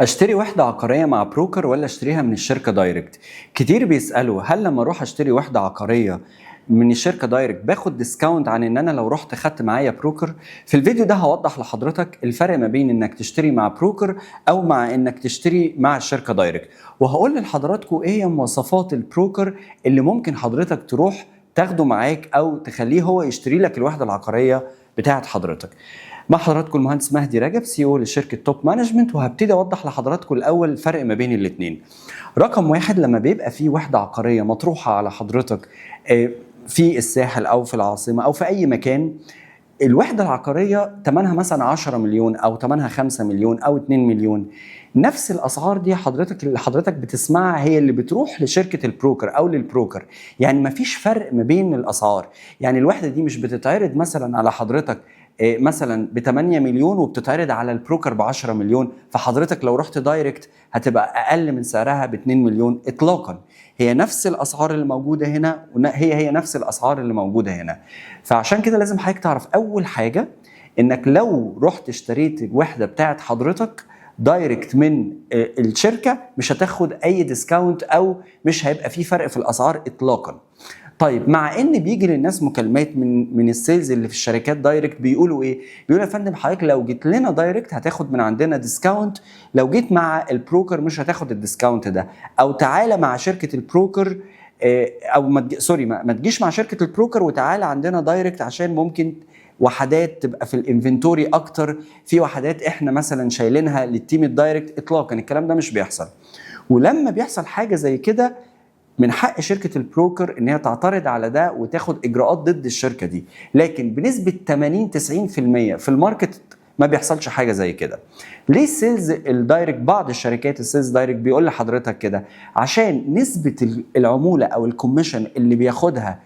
اشتري وحدة عقارية مع broker ولا اشتريها من الشركة direct؟ كتير بيسألوا هل لما اروح اشتري وحدة عقارية من الشركة direct باخد discount عن ان انا لو رحت خدت معايا broker؟ في الفيديو ده هوضح لحضرتك الفرق ما بين انك تشتري مع broker او مع انك تشتري مع الشركة direct، وهقول لحضراتكم ايه هي مواصفات ال broker اللي ممكن حضرتك تروح تاخده معاك او تخليه هو يشتري لك الوحدة العقارية بتاعت حضرتك. مع حضراتكم المهندس مهدي رجب، CEO لشركة Top Management، وهبتدي اوضح لحضراتكم الاول الفرق ما بين الاثنين. رقم واحد، لما بيبقى في وحده عقارية مطروحة على حضرتك في الساحل او في العاصمة او في اي مكان، الوحدة العقارية ثمنها مثلا 10 مليون او ثمنها 5 مليون او 2 مليون، نفس الاسعار دي حضرتك اللي حضرتك بتسمعها هي اللي بتروح لشركة ال broker او لل broker. يعني مفيش فرق ما بين الاسعار. يعني الوحدة دي مش بتتعرض مثلا على حضرتك مثلا ب 8 مليون وبتتعرض على ال broker ب 10 مليون، فحضرتك لو رحت direct هتبقى اقل من سعرها ب 2 مليون اطلاقا. هي نفس الاسعار اللي موجودة هنا هي هي نفس الاسعار اللي موجودة هنا. فعشان كده لازم حضرتك تعرف اول حاجة انك لو رحت اشتريت الوحدة بتاعت حضرتك direct من الشركة مش هتاخد اي discount او مش هيبقى في فرق في الاسعار اطلاقا. طيب، مع ان بيجي للناس مكالمات من ال sales اللي في الشركات direct، بيقولوا ايه؟ بيقولوا يا فندم حضرتك لو جيت لنا direct هتاخد من عندنا discount، لو جيت مع ال broker مش هتاخد ال discount ده، او تعالى مع شركة ال broker او ما تج... sorry ما تجيش مع شركة ال broker وتعالى عندنا direct عشان ممكن وحدات تبقى في ال inventory اكتر، في وحدات احنا مثلا شايلينها لل team ال direct. اطلاقا الكلام ده مش بيحصل. ولما بيحصل حاجة زي كده من حق شركة ال broker ان هي تعترض على ده وتاخد اجراءات ضد الشركة دي، لكن بنسبة 80 90% في ال market ما بيحصلش حاجة زي كده. ليه ال sales ال direct، بعض الشركات ال sales direct بيقول لحضرتك كده؟ عشان نسبه العمولة او ال commission اللي بياخدها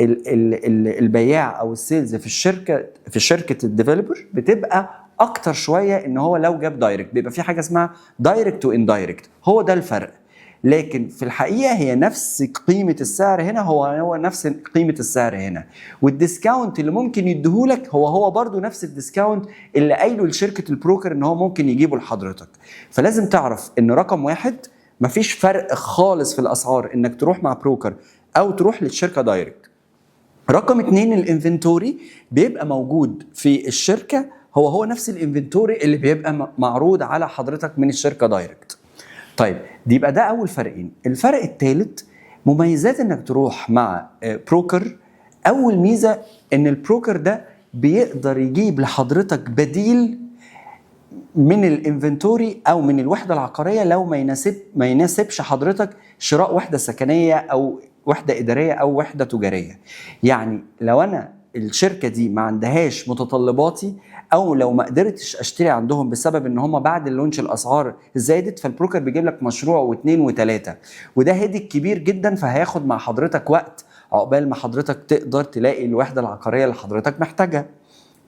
ال ال ال البياع او ال sales في الشركه، في شركة ال developer، بتبقى اكتر شوية ان هو لو جاب direct. بيبقى في حاجة اسمها direct و indirect، هو ده الفرق. لكن في الحقيقة هي نفس قيمة السعر هنا هو هو نفس قيمة السعر هنا، وال discount اللي ممكن يديهولك هو هو برضو نفس ال discount اللي قايله لشركة ال broker ان هو ممكن يجيبه لحضرتك. فلازم تعرف ان رقم واحد، مفيش فرق خالص في الاسعار انك تروح مع broker او تروح للشركة direct. رقم اتنين، ال inventory بيبقى موجود في الشركة هو هو نفس ال inventory اللي بيبقى معروض على حضرتك من الشركة direct. طيب، دي يبقى ده اول فرقين. الفرق الثالث، مميزات انك تروح مع broker. اول ميزة ان ال broker ده بيقدر يجيب لحضرتك بديل من ال inventory او من الوحدة العقارية لو ما يناسبش حضرتك شراء وحده سكنية او وحده ادارية او وحده تجاريه. يعني لو انا الشركة دي ما عندهاش متطلباتي او لو ما قدرتش اشتري عندهم بسبب ان هم بعد ال launch الاسعار زادت، فال broker بيجيب لك مشروع واثنين وثلاثه، وده headache كبير جدا، فهياخد مع حضرتك وقت عقبال ما حضرتك تقدر تلاقي الوحدة العقارية اللي حضرتك محتاجها.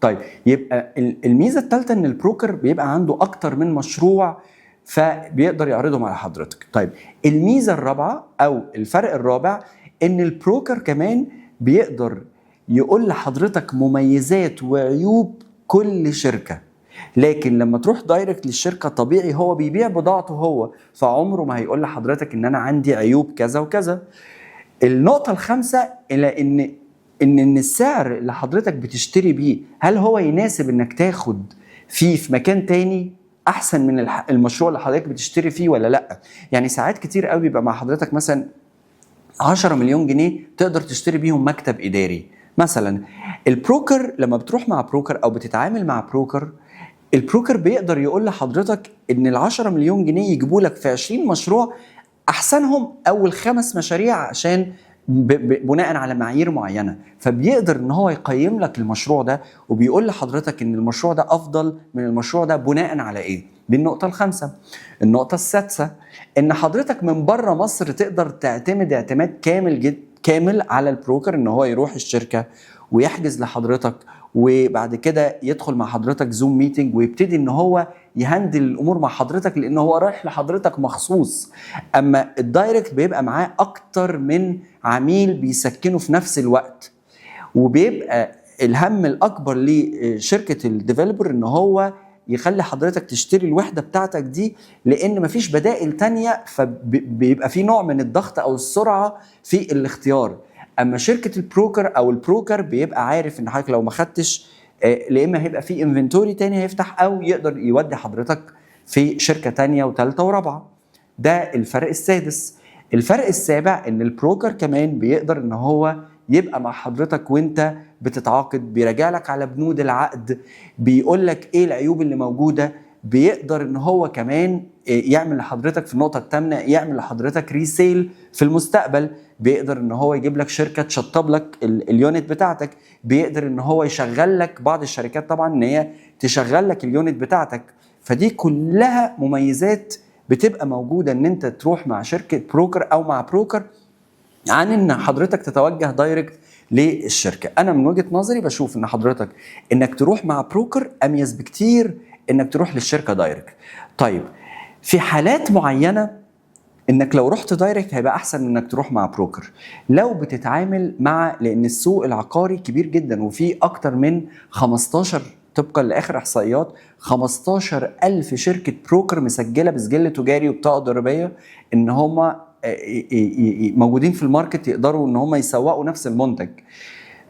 طيب، يبقى الميزة الثالثة ان ال broker بيبقى عنده اكتر من مشروع فبيقدر يعرضهم على حضرتك. طيب، الميزة الرابعة او الفرق الرابع ان ال broker كمان بيقدر يقول لحضرتك مميزات وعيوب كل شركه، لكن لما تروح direct للشركة طبيعي هو بيبيع بضاعته هو، فعمره ما هيقول لحضرتك ان انا عندي عيوب كذا وكذا. النقطة الخامسة الى ان السعر اللي حضرتك بتشتري بيه هل هو يناسب انك تاخد فيه في مكان تاني احسن من المشروع اللي حضرتك بتشتري فيه ولا لا؟ يعني ساعات كتير قوي بيبقى مع حضرتك مثلا 10 مليون جنيه تقدر تشتري بيهم مكتب اداري مثلا. ال broker لما بتروح مع broker او بتتعامل مع broker، ال broker بيقدر يقول لحضرتك ان ال 10 مليون جنيه يجيبوا لك في 20 مشروع احسنهم اول خمس مشاريع، عشان بناء على معايير معينه، فبيقدر ان هو يقيم لك المشروع ده وبيقول لحضرتك ان المشروع ده افضل من المشروع ده بناء على ايه. دي النقطة الخامسه. النقطة السادسة ان حضرتك من بره مصر تقدر تعتمد اعتماد كامل جد كامل على ال broker، ان هو يروح الشركة ويحجز لحضرتك وبعد كده يدخل مع حضرتك Zoom meeting ويبتدي ان هو ي handle الامور مع حضرتك، لان هو رايح لحضرتك مخصوص. اما ال direct بيبقى معاه اكتر من عميل بيسكنه في نفس الوقت، وبيبقى الهم الاكبر لشركة ال developer ان هو يخلي حضرتك تشتري الوحدة بتاعتك دي، لان مفيش بدائل تانية، فبيبقى في نوع من الضغط او السرعة في الاختيار. اما شركة ال broker او ال broker بيبقى عارف ان حضرتك لو ما خدتش، يا اما هيبقى في inventory تاني هيفتح، او يقدر يودي حضرتك في شركة تانية وثالثه ورابعه. ده الفرق السادس. الفرق السابع ان ال broker كمان بيقدر ان هو يبقى مع حضرتك وانت بتتعاقد، بيراجع لك على بنود العقد، بيقول لك ايه العيوب اللي موجوده، بيقدر ان هو كمان يعمل لحضرتك في النقطة الثامنة يعمل لحضرتك resale في المستقبل، بيقدر ان هو يجيب لك شركة تشطب لك ال unit بتاعتك، بيقدر ان هو يشغل لك بعض الشركات طبعا ان هي تشغل لك ال unit بتاعتك. فدي كلها مميزات بتبقى موجودة ان انت تروح مع شركة broker او مع broker عن ان حضرتك تتوجه direct للشركه. انا من وجهه نظري بشوف ان حضرتك انك تروح مع broker اميز بكتير انك تروح للشركة direct. طيب، في حالات معينة انك لو رحت direct هيبقى احسن من انك تروح مع broker، لو بتتعامل مع، لان السوق العقاري كبير جدا وفي اكتر من 15، طبقا لاخر احصائيات، 15 الف شركة broker مسجله بسجل تجاري وبطاقه ضريبية ان هم موجودين في ال market، يقدروا ان هم يسوقوا نفس المنتج.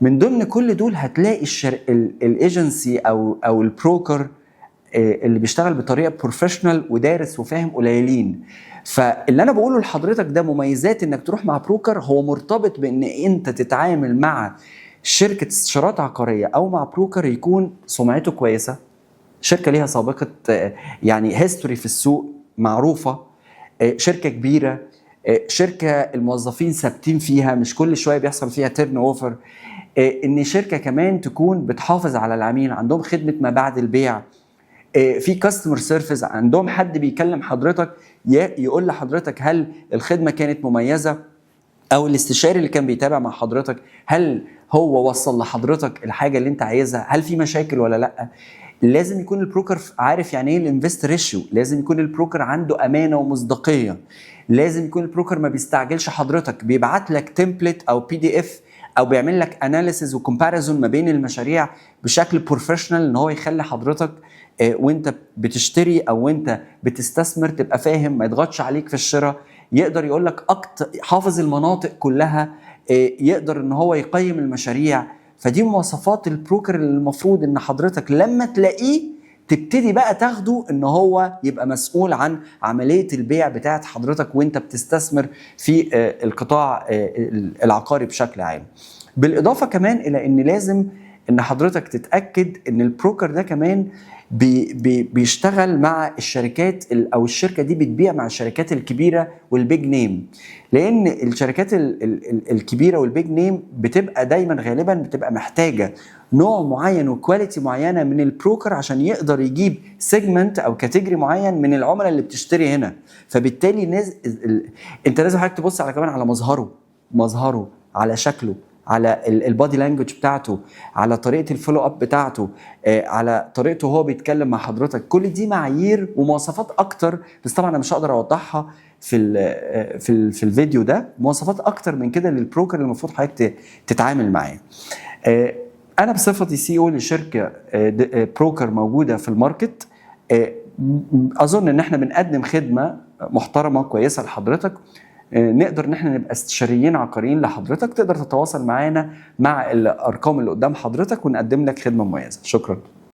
من ضمن كل دول هتلاقي ال agency او ال broker اللي بيشتغل بطريقة professional ودارس وفاهم قليلين. فاللي انا بقوله لحضرتك ده مميزات انك تروح مع broker، هو مرتبط بان انت تتعامل مع شركة استشارات عقارية او مع broker يكون سمعته كويسه، شركة ليها سابقه يعني history في السوق معروفه، شركة كبيره، شركة الموظفين ثابتين فيها، مش كل شوية بيحصل فيها turnover، ان شركة كمان تكون بتحافظ على العميل، عندهم خدمة ما بعد البيع، في customer service، عندهم حد بيكلم حضرتك يقول لحضرتك هل الخدمة كانت مميزه، او الاستشاري اللي كان بيتابع مع حضرتك هل هو وصل لحضرتك الحاجة اللي انت عايزها، هل في مشاكل ولا لا. لازم يكون ال broker عارف يعني ايه ال investor ratio، لازم يكون ال broker عنده امانه ومصداقيه، لازم يكون ال broker ما بيستعجلش حضرتك، بيبعت لك template او PDF او بيعمل لك analysis و comparison ما بين المشاريع بشكل professional، ان هو يخلي حضرتك وانت بتشتري او وانت بتستثمر تبقى فاهم، ما يضغطش عليك في الشراء، يقدر يقول لك اكتر، حافظ المناطق كلها، يقدر ان هو يقيم المشاريع. فدي مواصفات ال broker اللي المفروض ان حضرتك لما تلاقيه تبتدي بقى تاخده ان هو يبقى مسؤول عن عملية البيع بتاعت حضرتك وانت بتستثمر في القطاع العقاري بشكل عام. بالاضافة كمان الى ان لازم ان حضرتك تتاكد ان ال broker ده كمان بي بي بيشتغل مع الشركات او الشركة دي بتبيع مع الشركات الكبيرة وال big name، لان الشركات ال الكبيرة وال big name بتبقى دايما غالبا بتبقى محتاجه نوع معين و quality معينة من ال broker عشان يقدر يجيب segment او category معين من العملاء اللي بتشتري هنا. فبالتالي انت لازم حضرتك تبص على كمان على مظهره، على شكله، على ال body language بتاعته، على طريقه ال follow up بتاعته، على طريقته وهو بيتكلم مع حضرتك. كل دي معايير ومواصفات اكتر، بس طبعا انا مش هقدر اوضحها في الفيديو ده. مواصفات اكتر من كده لل broker اللي المفروض حضرتك تتعامل معاه. انا بصفتي CEO لشركة broker موجودة في ال market، اظن ان احنا بنقدم خدمة محترمه كويسة لحضرتك، نقدر ان احنا نبقى استشاريين عقاريين لحضرتك. تقدر تتواصل معانا مع الارقام اللي قدام حضرتك ونقدم لك خدمة مميزه. شكرا.